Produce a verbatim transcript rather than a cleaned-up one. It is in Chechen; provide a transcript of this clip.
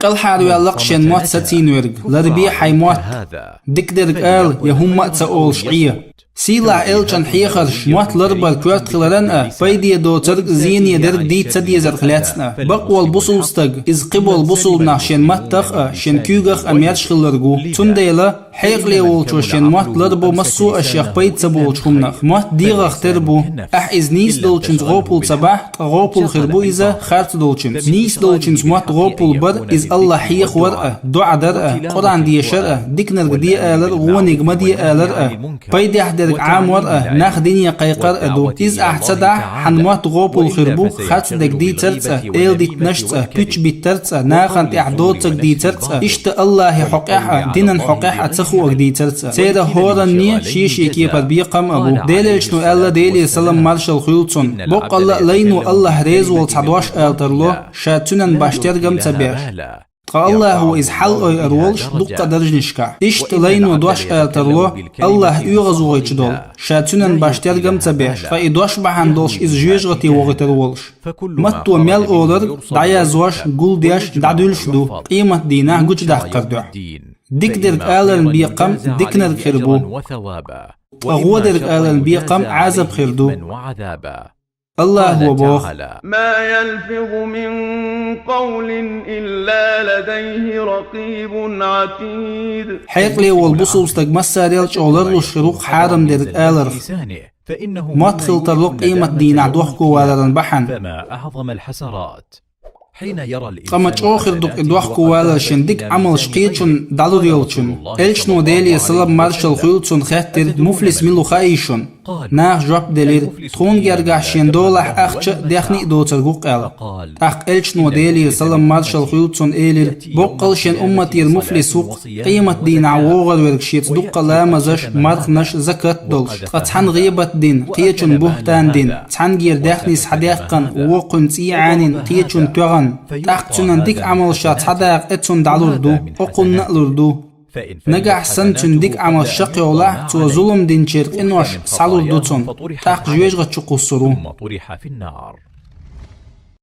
КӀалхьарваьлла-кх шен мотт сацийна верг, ларбе хьай мотт. Дика дерг ала, е хӀумма а ца олуш Ӏе. Сийлахь элчан хьехарш, мотт ларбар коьрта хиларан а, пайде доцург а, зене дерг дийца ца дезарх лаьцна а. Бакъволу бусулба стаг, иза кхиболу бусулба нах шен маттах а, шен куьйгах а маьрша хилларг ву. Цундела хьекъале волчо шен мотт ларбо массо а шех пайда ца болчу хӀуманах. Мотт дегӀах тера бу. Ахь иза нийса долчуьнца гӀопал ца бахь, ткъа гӀопал хир бу иза харц долчуьнца. Нийса долчуьнца мотт гӀопал бар, иза АллахӀ хьехавар а, доӀа дар а, Къуръан дешар а, диканиг де алар а, вониг ма де алар а, пайдехь дерг Ӏамор а, нах дине кхайкхар а ду. Иза ахь ца дахь, хьан мотт гӀопал хир бу харц дерг дийцарца а, эладитанашца а, пуьчбиттарца а, нахана тӀехь доцург дийцарца а, иштта АллахӀан хьокъехь а, динан хьокъехь а ца хуург дийцарца а. Церан хӀоранне шен-шен кепара бекхам а бу. Делан элчано аьлла, Деле салам-маршалла хуьлда цунна: боккъалла а лайно АллахӀ реза волу цхьа дош ала тарло, ша цуьнан башха тергам ца беш. Ткъа АллахӀо иза хьалаайар волуш дуккха а даржанашкахь. Иштта лайно дош ала тарло, АллахӀ оьгӀазвахийтуш долу, ша цуьнан башха тергам ца беш, ткъа и дош бахьана долуш иза жоьжахате вохуьйтур волуш. Матто мел олург дӀаяздеш, гулдеш, дӀадуьллуш ду, къематдийнахь гучудаккхар дуьхьа. Дика дерг аларан бекхам диканиг хир бу, ткъа гӀо дерг аларан бекхам Ӏазап хир ду. АллахӀо боху: ما يلفظ من قول إلا لديه رقيب عتيد. Хьекъале волу бусулба стаг массарел а чӀогӀа ларлуш хир ву-кх хьарам дерг аларх. Мотт хила тарло-кх къематдийнахь дохковаларан бахьана. Ткъа ма чӀогӀа хир ду-кх и дохковалар шен дика Ӏамалш кхечунна дӀалур йолчунна. Элчано, Деле салам-маршалла хуьлда цунна, хаьттира: «Муфлис мила ву хаий шуна?» Наха жоп делира: «Тхуна гергахь шен долахь ахча а, даьхни а доцург ву-кх», – аьлла. ТӀаккха элчано, Деле салам-маршалла хуьлда цунна, элира: «Боккъал шен умматера муфлис ву-кх, къематдийнахь вогӀур верг шеца дуккха а ламазаш, марханаш, закат а долуш, ткъа цхьаьна гӀийбат дина, кхечунна буьхтан дина, цхьаьнгара даьхни схьадаьккхина, вукхунна цӀий Ӏанийна, кхечунна тоьхна. ТӀаккха цуьнан дика Ӏамалш цхьа дакъа оцунна дӀалур ду, окхунна а лур ду. Нагахь санна цуьнан дика Ӏамалш чекхйолахь, цо зулам динчеран къинош схьалур ду цунна, тӀаккха жоьжахати чу кхуссур ву».